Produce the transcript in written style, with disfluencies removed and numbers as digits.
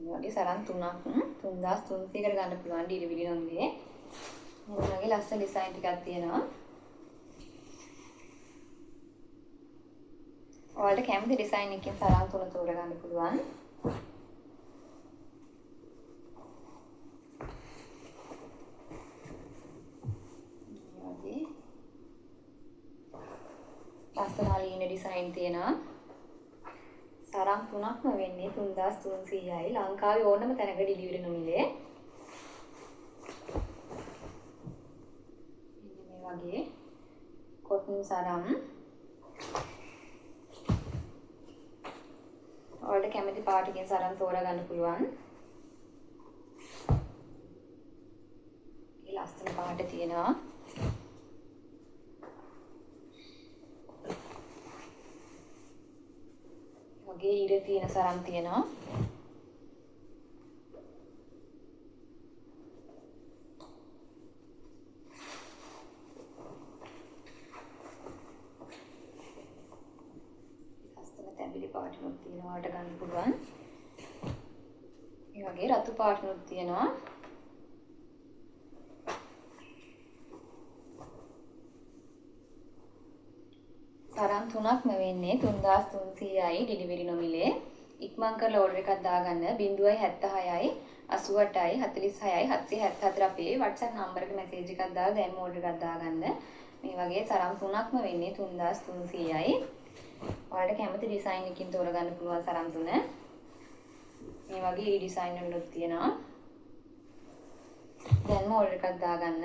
මේ වගේ සරම් තුනක් 3300කට ගන්න පුළුවන් ඩිලිවරි නොමිලේ. මේ වගේ ලස්සන ඩිසයින් ටිකක් තියෙනවා. ඔයාලට කැමති ඩිසයින් එකකින් සරම් තුන තෝරගන්න පුළුවන්. මේ වගේ ලස්සන අලීන ඩිසයින් තියෙනවා. සරම් තුනක්ම වෙන්නේ 3300යි. ලංකාවේ ඕනම තැනක ඩිලිවරි නොමිලේ. මෙන්න මේ වගේ කොටන් සරම්. ඔයාලට කැමති පාටකින් සරම් තෝරා ගන්න පුළුවන්. ඒ ලස්සන පාට තියෙනවා. වගේ ඉර තියෙන සරම් තියෙනවා. ලස්සන තැඹිලි පාටිනුත් තියෙනවා ඔයාලට ගන්න පුළුවන්. මේ වගේ රතු පාටිනුත් තියෙනවා. සරම් තුනක්ම වෙන්නේ 3300යි ඩිලිවරි නොමිලේ. ඉක්මන් කරලා ඕඩර් එකක් දාගන්න 076යි 88යි 46යි 774 අපේ WhatsApp number එකට මැසේජ් එකක් දාලා දැන්ම ඕඩර් එකක් දාගන්න. මේ වගේ සරම් තුනක්ම වෙන්නේ 3300යි. ඔයාලට කැමති ඩිසයින් එකකින් තෝරගන්න පුළුවන් සරම් තුන. මේ වගේ ඉරි ඩිසයින් වලුත් තියෙනවා. දැන්ම ඕඩර් එකක් දාගන්න.